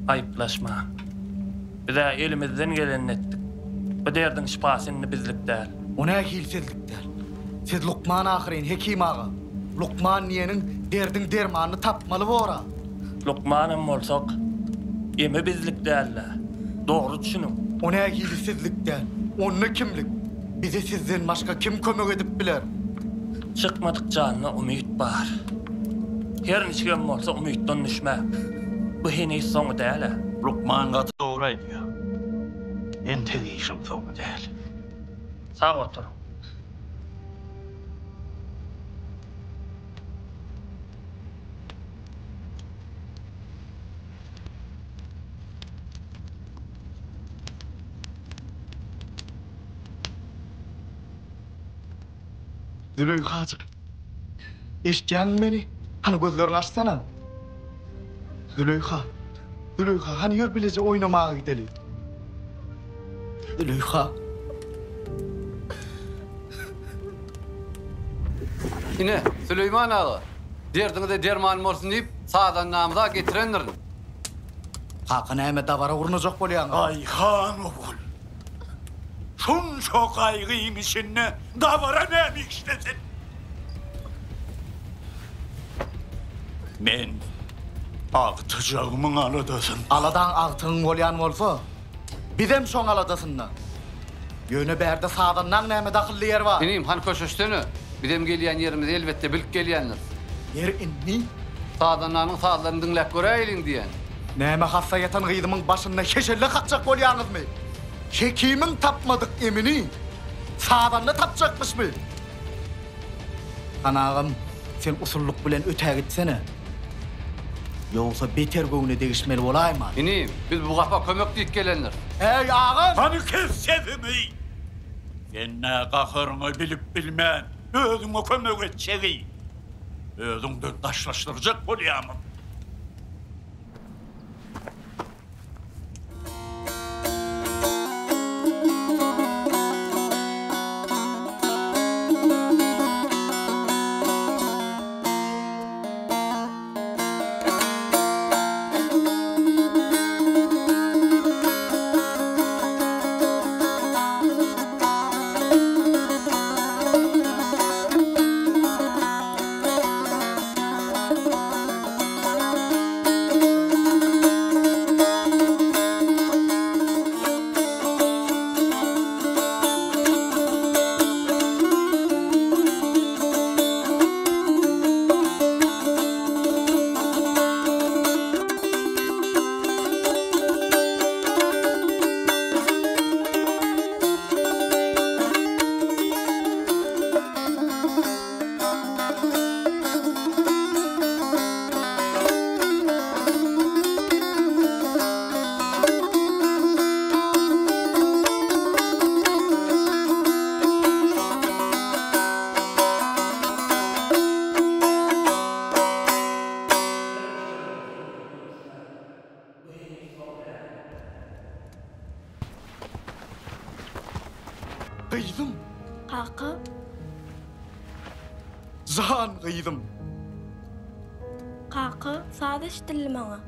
Aýyplaşmaň. Biz-ä elimizden gelenini etdik. Bu derdiň şypasy indi bizlik däl. O nähili sizlik däl? Siz lukman ahyryn, hekim aga. Lukman diýeniň derdiň dermanyny tapmaly bor-a. Lukmanam bolsak, emi bizlik däl-dä. Dogry düşüniň. O nähili sizlik däl? Onda kimlik? Bize sizden başga kim kömek edip biler? Çykmadyk janda umyt bar. Her niçigem bolsa umytdan düşmäň. Bu heniz soňy däl-ä. Lukman gaty dogry aýdýar. Entek işiň soňy däl. Sag oturyň. Züleýhajyk, eşidýäňmi meni? Hany gözleriňi açsana. Züleýha, Züleýha, hany ýör bileje oýnamaga gideli. Züleýha. Ine, Süleýman aga, derdiňize derman bolsun diýip, sazandamyza getirendirin. Kaka näme dabara gurnajak bolýaňyz? Aý han ogul. Şunça gaýgyň içinde dabara näme işlesin? Men agtyjagymyň aladasynda. Aladaň agtygyň bolýan bolsa, bizem şoň aladasynda. Ýöne bärde sazandaň näme dahylly ýeri bar? Inim, hany köşeşsene. Bizem gelýän ýerimizi elbetde bilip gelýändiris. Ýeri indi? Sazandanyň sazlaryny diňläp göräýeliň diýen. Näme hassa ýatan gyzymyň başynda heşelle kakjak bolýaňyzmy? Hekimiň tapmadyk emini sazanda tapjakmyşmy? Han agam, sen usullyk bilen ötägitsene. Ýogsa beter göwne degişmeli bolaýman. Inim, biz bu gapa kömek diýip gelendiris. Äý, agam! Hany kes sesiňi! Sen nä gaharyňy bilip-bilmän, özüňe kömek etjegi özüňden daşlaşdyrjak bolýamyň? Gyzym! Kaka. Jan gyzym! Kaka, saz eşidildi maňa.